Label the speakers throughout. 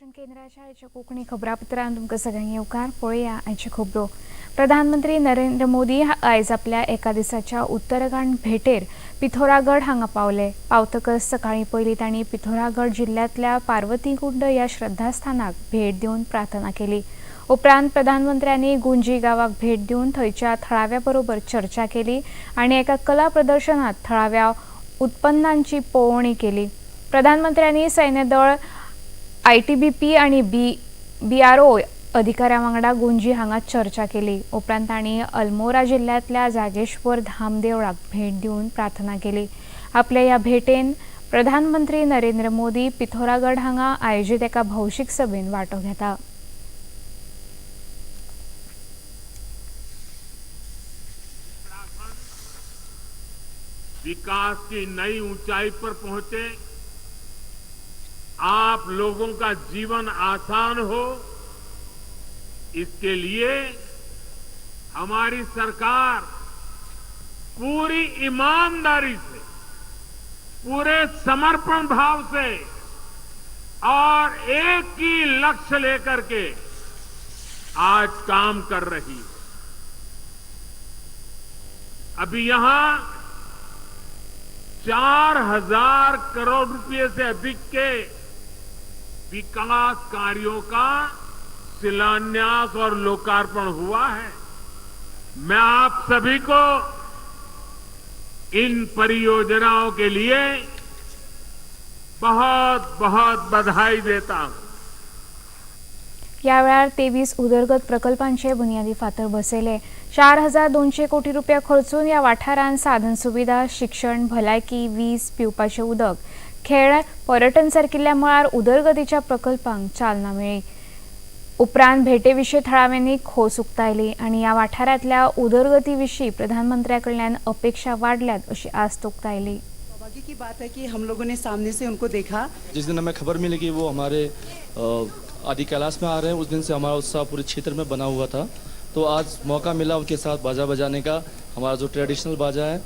Speaker 1: दूरदर्शन केंद्राच्या आयच्या कोंकणी खबरापत्रांत तुमकां सगळ्यांक येवकार. पळोवया आयच्यो खबरो. प्रधानमंत्री नरेंद्र मोदी आयज आपल्या एका दिसाच्या उत्तराखंड भेटेर पिथोरागड हांगा पावले. पावतकच सकाळीं पयलीं तांणी पिथोरागड जिल्ल्यांतल्या पार्वतीकुंड ह्या श्रद्धास्थानाक भेट दिवन प्रार्थना केली. उपरांत प्रधानमंत्र्यांनी गुंजी गांवाक भेट दिवन थंयच्या थळाव्या बरोबर चर्चा केली आनी एका कला प्रदर्शनांत थळाव्या उत्पन्नांची पळोवणी केली. प्रधानमंत्र्यांनी सैन्यदळ, ITBP आनी BRO अधिकाऱ्यां वांगडा गुंजी हांगा चर्चा केली. उपरांत तांणी अल्मोरा जिल्ल्यांतल्या जागेश्वर धाम देवळाक भेट दिवन प्रार्थना केली. आपल्या ह्या भेटेन प्रधानमंत्री नरेंद्र मोदी पिथोरागड हांगा आयोजीत एका भौशीक सभेन वांटो घेता.
Speaker 2: विकास की नई ऊंचाई पर पहुंचे, आप लोगों का जीवन आसान हो, इसके लिए हमारी सरकार पूरी ईमानदारी से, पूरे समर्पण भाव से और एक ही लक्ष्य लेकर के आज काम कर रही है। अभी यहां 4000 करोड़ रुपए से अधिक के विकास कार्यों का शिलान्यास और लोकार्पण हुआ है। मैं आप सभी को इन परियोजनाओं के लिए बहुत बहुत बधाई देता हूं।
Speaker 1: ह्या वेळार 23 उदरगत प्रकल्पांचे बुन्यादी फातर बसयले. 4200 कोटी रुपया खर्चून ह्या वाठारांत साधन सुविधा, शिक्षण, भलायकी, वीज, पिवपाचें उदक, खेळ, पर्यटन सारकिल्ल्या मळार उदरगतीच्या प्रकल्पांक चालना मेळ्ळी. उपरांत भेटे विशीं थळाव्यांनी खोस उक्तायली आनी ह्या वाठारांतल्या उदरगती विशीं प्रधानमंत्र्या कडल्यान अपेक्षा वाडल्यात अशी आस्त उक्तायली.
Speaker 3: सौभाग्य की बात है कि हम लोगों ने सामने से उनको देखा।
Speaker 4: जिस दिन हमें खबर मिली कि वो हमारे आदि कैलाश में आ रहे हैं, उस दिन से हमारा उत्साह पूरे क्षेत्र में बना हुआ था। तो आज मौका मिला उनके साथ बाजा बजाने का, हमारा जो ट्रेडिशनल बाजा है,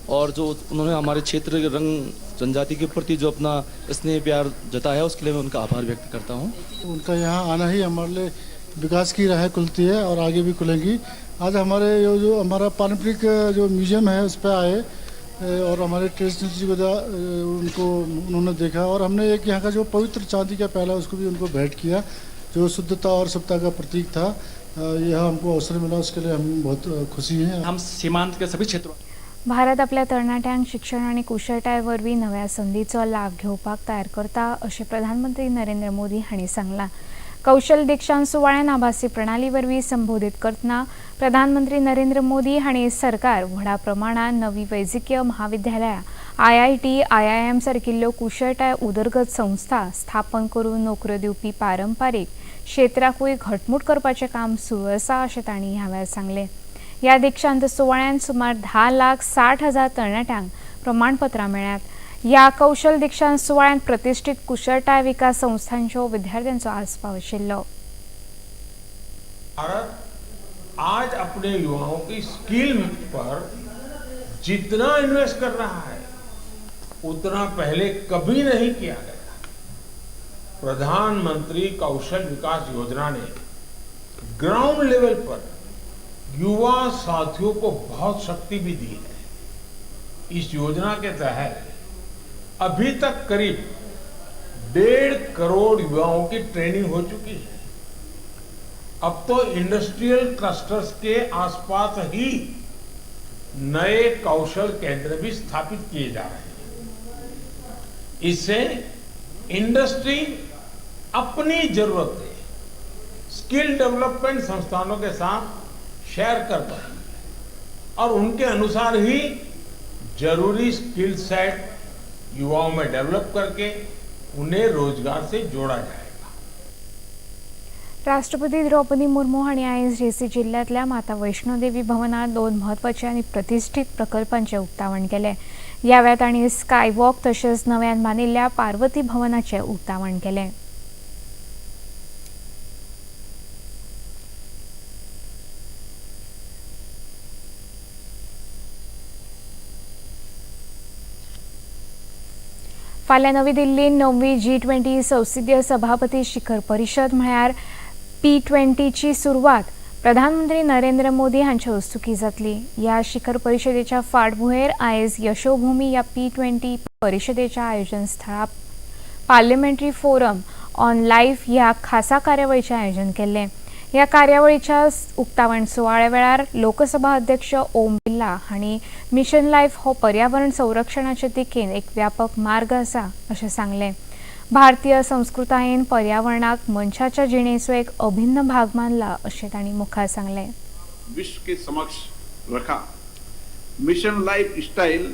Speaker 4: और जो उन्होंने हमारे क्षेत्र के रंग जनजाति के प्रति जो अपना स्नेह प्यार जताया, उसके लिए मैं उनका आभार व्यक्त करता हूँ।
Speaker 5: उनका यहाँ आना ही हमारे लिए विकास की राह खुलती है और आगे भी खुलेंगी। आज हमारे जो हमारा पारंपरिक जो म्यूजियम है उस पर आए और हमारे ट्रेडिशनल चीज़ को उनको उन्होंने देखा और हमने एक यहाँ का जो पवित्र चांदी का प्याला उसको भी उनको भेंट किया, जो शुद्धता और सभ्यता का प्रतीक था। यह हमको अवसर मिला, उसके लिए हम बहुत खुशी हैं।
Speaker 6: हम सीमांत के सभी क्षेत्रों
Speaker 1: भारत आपल्या तरणाट्यांक शिक्षण आनी कुशळटाये वरवीं नव्या संदीचो लाभ घेवपाक तयार करता अशें प्रधानमंत्री नरेंद्र मोदी हांणी सांगलां. कौशल दीक्षांत सुवाळ्यान आभासी प्रणाली वरवीं संबोधीत करतना प्रधानमंत्री नरेंद्र मोदी हांणी सरकार व्हडा प्रमाणात नवी वैजकीय महाविद्यालयां, IIT, IIM सारकिल्ल्यो कुशळटाय उदरगत संस्था स्थापन करून नोकऱ्यो दिवपी पारंपारीक क्षेत्राकूय घटमूट करपाचें काम सुरू आसा अशें तांणी ह्या वेळार सांगलें. ह्या दीक्षांत सुवाळ्यांत सुमार 10,60,000 तरणाट्यांक प्रमाणपत्रां मेळ्ळ्यात. ह्या कौशल दीक्षांत सुवाळ्यांत प्रतिष्ठीत कुशळटाय विकास संस्थांच्यो विद्यार्थ्यांचो आस्पाव आशिल्लो.
Speaker 2: भारत आज अपने युवाओं की स्किल पर जितना इन्वेस्ट कर रहा है उतना पहले कभी नहीं किया गया। प्रधानमंत्री कौशल विकास योजना ने ग्राउंड लेवल पर युवा साथियों को बहुत शक्ति भी दी है। इस योजना के तहत अभी तक करीब 1.5 करोड़ युवाओं की ट्रेनिंग हो चुकी है। अब तो इंडस्ट्रियल क्लस्टर्स के आसपास ही नए कौशल केंद्र भी स्थापित किए जा रहे हैं। इससे इंडस्ट्री अपनी जरूरतें स्किल डेवलपमेंट संस्थानों के साथ शेयर कर पाएगी और उनके अनुसार ही जरूरी स्किल सेट युवाओं में डेवलप करके उन्हें रोजगार से जोड़ा जाएगा।
Speaker 1: राष्ट्रपती द्रौपदी मुर्मू हांणी आयज रेसी जिल्ल्यांतल्या माता वैष्णोदेवी भवनात 2 म्हत्वाचे आनी प्रतिश्ठीत प्रकल्पांचें उक्तावण केलें. ह्या वेळार तांणी स्कायवॉक तशेंच नव्यान बांदिल्ल्या पार्वती भवनाचें उक्तावण केलें. फाल्यां नवी दिल्लीन 9वी G20 संसदीय सभापती शिखर परिशद म्हळ्यार P20ची सुरवात प्रधानमंत्री नरेंद्र मोदी हांचे हस्तुकीं जातली. ह्या शिखर परिशदेच्या फाटभुंयेर आयज यशोभूमी ह्या P20 परिशदेच्या आयोजन स्थळा पार्लमेंटरी फोरम ऑन लायफ ह्या खासा कार्यावळीचें आयोजन केल्लें. ह्या कार्यावळीच्या उक्तावण सुवाळ्या वेळार लोकसभा अध्यक्ष ओम बिर्ला हांणी मिशन लायफ हो पर्यावरण संरक्षणाचे दिकेन एक व्यापक मार्ग आसा अशें सांगलें. भारतीय संस्कृतायेन पर्यावरणाक मनशाच्या जिणेचो एक अभिन्न भाग मानला अशें तांणी मुखार सांगलें.
Speaker 6: विश्व के समक्ष रखा. मिशन लाइफ स्टाइल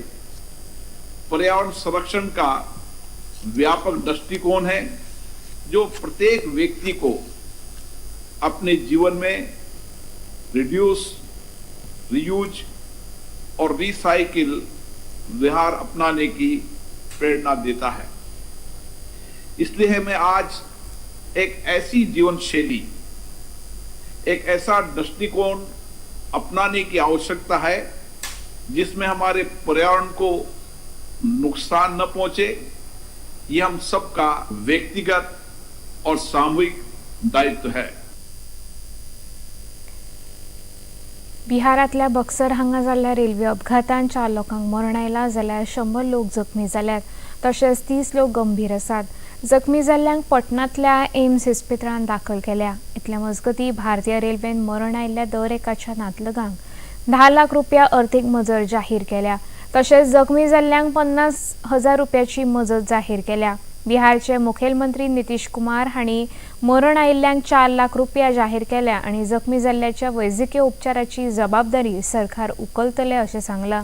Speaker 6: पर्यावरण संरक्षण का व्यापक दृष्टिकोण है जो प्रत्येक व्यक्ति को अपने जीवन में रिड्यूस, रियूज और रिसाइकिल व्यवहार अपनाने की प्रेरणा देता है. इसलिए हमें आज एक ऐसी जीवन शैली, एक ऐसा दृष्टिकोण अपनाने की आवश्यकता है जिसमें हमारे पर्यावरण को नुकसान न पहुंचे. ये हम सबका व्यक्तिगत और सामूहिक दायित्व है.
Speaker 1: बिहारांतल्या बक्सर हांगा जाल्ल्या रेल्वे अपघातान 4 लोकांक मरण आयलां जाल्यार 100 लोक जखमी जाल्यात, तशेंच 30 लोक गंभीर आसात. जखमी जाल्ल्यांक पटनांतल्या एम्स इस्पितळांत दाखल केल्या. इतल्या मजगतीं भारतीय रेल्वेन मरण आयिल्ल्या दर एकाच्या नातलगांक 10 लाख रुपया अर्थीक मजत जाहीर केल्या, तशेंच जखमी जाल्ल्यांक 50,000 रुपयाची मजत जाहीर केल्या. बिहारचे मुखेलमंत्री नितीश कुमार हांणी मरण आयिल्ल्यांक 4 लाख रुपया जाहीर केल्या आनी जखमी जाल्ल्याच्या वैजकीय उपचाराची जबाबदारी सरकार उखलतले अशें सांगलां.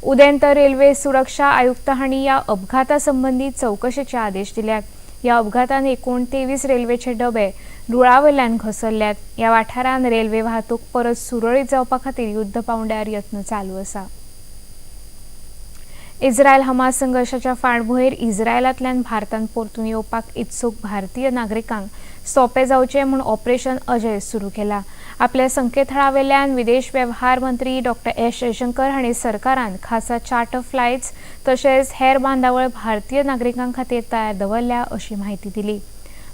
Speaker 1: उदेंत रेल्वे सुरक्षा आयुक्त हांणी ह्या अपघाता संबंदी चवकशेचे आदेश दिल्यात. ह्या अपघातान एकूण 23 रेल्वेचे डबे रुळावयल्यान घसरल्यात. ह्या वाठारांत रेल्वे वाहतूक परत सुरळीत जावपा खातीर युद्ध पांवड्यार यत्न चालू आसा. इस्रायल हमास संघर्शाच्या फाटभुंयेर इस्रायलांतल्यान भारतांत परतून येवपाक इत्सूक भारतीय नागरिकांक सोंपें जावचें म्हूण ऑपरेशन अजय सुरू केला. आपल्या संकेतथळावेल्यान विदेश वेव्हार मंत्री डॉ. एस जयशंकर हांणी सरकारान खासा चार्टर फ्लायट्स तशेंच हेर बांदावळ भारतीय नागरिकां खातीर तयार दवरल्या अशी म्हायती दिली.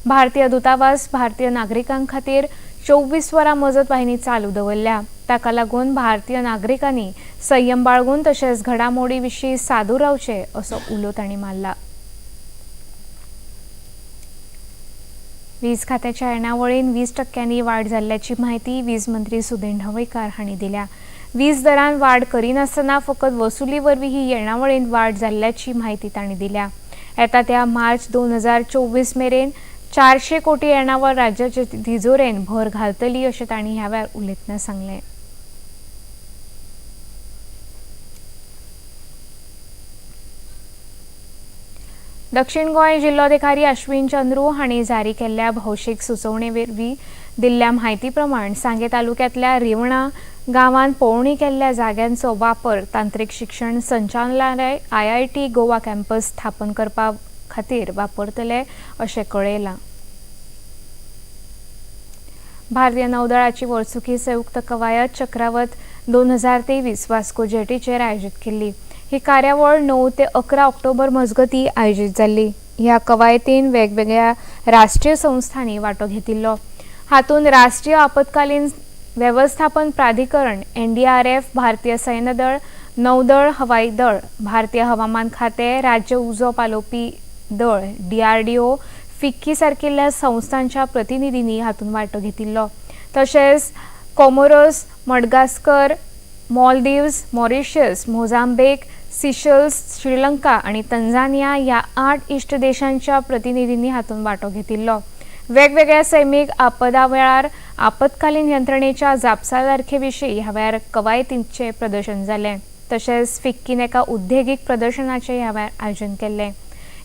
Speaker 1: भारतीय दूतावास भारतीय नागरिकां खातीर 24 वरां मजत वाहिनी चालू दवरल्या. ताका लागून भारतीय नागरिकांनी संयम बाळगून तशेंच घडामोडी विशीं सादूर रावचें असो उलो तांणी मारला. वीज खात्याच्या येणावळीन 20% वाड जाल्ल्याची म्हायती वीज मंत्री सुदिन ढवळीकार हांणी दिल्या. वीज दरान वाड करिनासतना फकत वसुली वरवीं ही येणावळीन वाड जाल्ल्याची म्हायती तांणी दिल्या. येता त्या मार्च 2024 मेरेन 400 कोटी येणावळ राज्याचे तिजोरेन भर घालतली अशें तांणी ह्या वेळार उलयतना सांगलें. दक्षिण गोंय जिल्लोधिकारी अश्विन चंद्रू हांणी जारी केल्ल्या भौशीक सुचोवणे वरवीं दिल्ल्या म्हायती प्रमाण सांगे तालुक्यांतल्या रिवणा गांवांत पळोवणी केल्ल्या जाग्यांचो वापर तांत्रीक शिक्षण संचालनालय IIT Goa कॅम्पस स्थापन करपा खातीर वापरतले अशें कळयलां. भारतीय नौदळाची वर्सुकी संयुक्त कवायत चक्रावत 2023 वास्को जेटीचेर आयोजीत केल्ली. ही कार्यावळ 9 ते 11 ऑक्टोबर मजगतीं आयोजीत जाल्ली. ह्या कवायतीन वेगवेगळ्या राष्ट्रीय संस्थांनी वांटो घेतिल्लो. हातूंत राष्ट्रीय आपत्कालीन वेवस्थापन प्राधिकरण NDRF, भारतीय सैन्य दळ, नौदळ, हवाई दळ, भारतीय हवामान खातें, राज्य उजो पालोवपी दळ DRDO, फिक्की सारकिल्ल्या संस्थांच्या प्रतिनिधींनी हातूंत वांटो घेतिल्लो. तशेंच Comoros, Madagascar, Maldives, Mauritius, Mozambique, Seychelles, Sri Lanka आनी तंजानिया ह्या 8 इश्ट देशांच्या प्रतिनिधींनी हातूंत वांटो घेतिल्लो. वेगवेगळ्या सैमीक आपदा वेळार आपत्कालीन यंत्रणेच्या जापसालदारके विशीं ह्या वेळार कवायतींचें प्रदर्शन जालें. तशेंच फिक्कीन एका उद्देगीक प्रदर्शनाचें ह्या वेळार आयोजन केल्लें.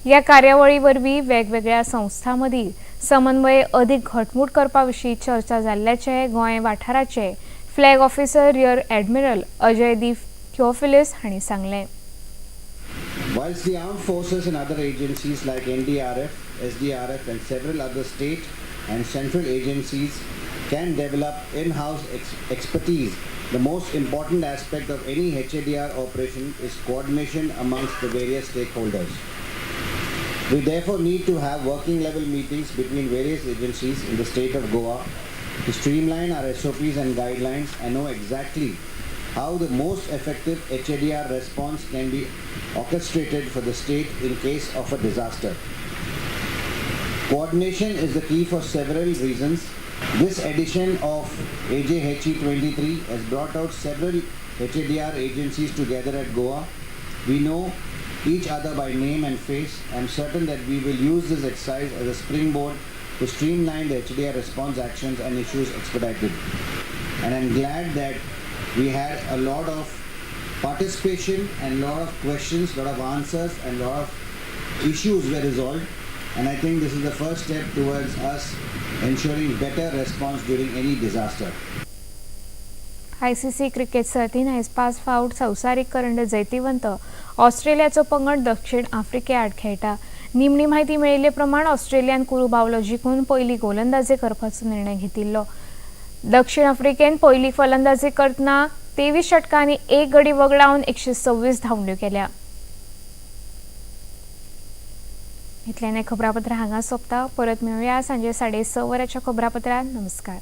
Speaker 1: ह्या कार्यावळी वरवीं वेगवेगळ्या संस्थां मदीं समन्वय अदीक घटमूट करपा विशीं चर्चा जाल्ल्याचें Goa वाठाराचे flag officer rear admiral Ajay D Theophilus हांणी सांगलें.
Speaker 7: Whilst the armed forces and other agencies like NDRF, SDRF and several other state and central agencies can develop in-house expertise, the most important aspect of any HADR operation is coordination amongst the various stakeholders. We therefore need to have working level meetings between various agencies in the state of Goa to streamline our SOPs and guidelines and know exactly how the most effective HADR response can be orchestrated for the state in case of a disaster. Coordination is the key for several reasons. This edition of AJHE 23 has brought out several HADR agencies together at Goa. We know each other by name and face. I am certain that we will use this exercise as a springboard to streamline the HDR response actions and issues expedited. And I'm glad that we had a lot of participation and a lot of questions, lot of answers, and a lot of issues were resolved. And I think this is the first step towards us ensuring better response during any disaster.
Speaker 1: ICC cricket सर्तीन आयज 5 फावट संवसारीक करंड जैतिवंत ऑस्ट्रेलियाचो पंगड दक्षिण आफ्रिके आड खेळटा. निमणी म्हायती मेळिल्ले प्रमाण ऑस्ट्रेलियान कुरू बावलो जिखून पयली गोलंदाजी करपाचो निर्णय घेतिल्लो. दक्षिण आफ्रिकेन पयली फलंदाजी करतना 23 षटकांनी 1 गडी वगडावन 126 धांवड्यो केल्या. इतल्यान खबरापत्र हांगा सोंपता. परत मेळुया सांजे 6:30 वरांच्या खबरापत्रांत. नमस्कार.